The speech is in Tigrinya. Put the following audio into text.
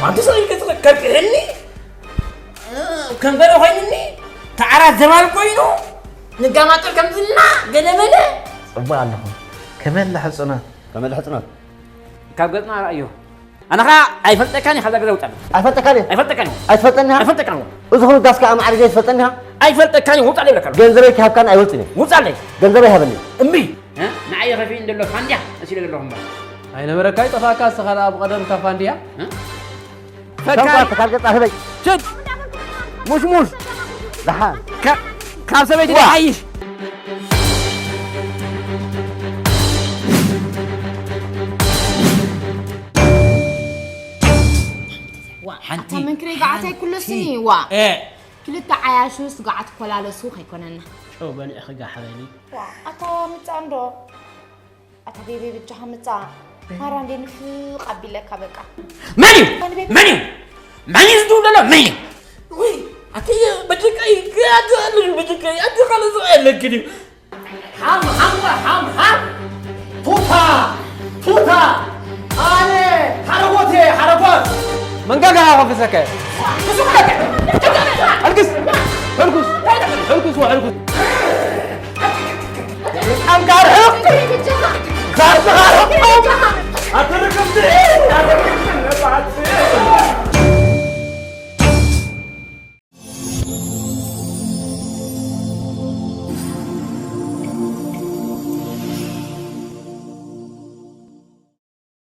ኣንተ ሰው ይከተከልከኒ ከም ገለ ኮይንኒ ተዓራት ዘባል ኮይኑ ንጋማጠል ከምዝና ገለ መለ። ጽቡቕ ኣለኹም። ከመለ ሕጹናት። ከመለ ሕጹናት። ካብ ገጽና ርኣዮ። ኣነ ኸኣ ኣይፈልጠካን እየ፣ ካብዛ ገዛ ውጻለይ። ኣይፈልጠካን እየ። ኣይፈልጠካን እየ። ኣይትፈልጠኒ ኢኻ? ኣይፈልጠካን እየ። እዚ ኹሉ ጋስካ ኣማዕሪገ ኣይትፈልጠኒ ኢኻ? ኣይፈልጠካን እየ፣ ውጻለይ ይብለካ ኣለኹ። ገንዘበይ ከይሃብካኒ ኣይወጽን እየ። ውጻለይ። ገንዘበይ ሃበኒ። እምቢ። እ? ንዓይ ከፊ እንደሎ ፋንድያ መሲለ ዘለኹ እምበር። ኣይነበረካ ይጠፋካ፣ እስኻ ደኣ ብቐደምካ ፋንድያ። እ? ፈካሪ። ሸንኳ፣ ተካል ገጻ ህበይ። ሽድ። ሙሽሙሽ። ደሓን። ከ-፣ ካብ ሰበይቲ ዋ። ደሓይሽ። ዋ፣ ሓንቲ ኣታ መንክረይ ገዓተይ ሓንቲ። ኩሉ ስኒ፣ ዋ። እ። ክልተ ዓያሹ ስጉዓት ኮላለሱ ከይኮነና። ጨው በሊዕኺ ጋሕ በሊ። ዋ፣ ኣታ ምጻእ እንዶ። ኣታ ቤቢ ብጃኻ ምጻእ። ማራ እንዴ ንፍቕ ኣቢለካ በቃ። መን እዩ? መን እዩ? መን እዩ? መን እዩ ዝድውል ዘሎ? መን እዩ? ውይ፣ ኣቲ በጀካይ፣ ኣቲ ኣለሽ በጀካይ፣ ኣቲ ካልእ ሰብኣይ ኣለኪ ድዩ? ሓም፣ ሓም፣ ሓም፣ ሓም። ቱታ፣ ቱታ። ኣነ ሓረጎት እየ፣ ሓረጎት። መንጋጋ ከፍሰከ። ኣልግስ፣ ሕልኩስ፣ ሕልኩስ፣ ሕልኩስ። ኣንጋርህቕ። ዛርትኻ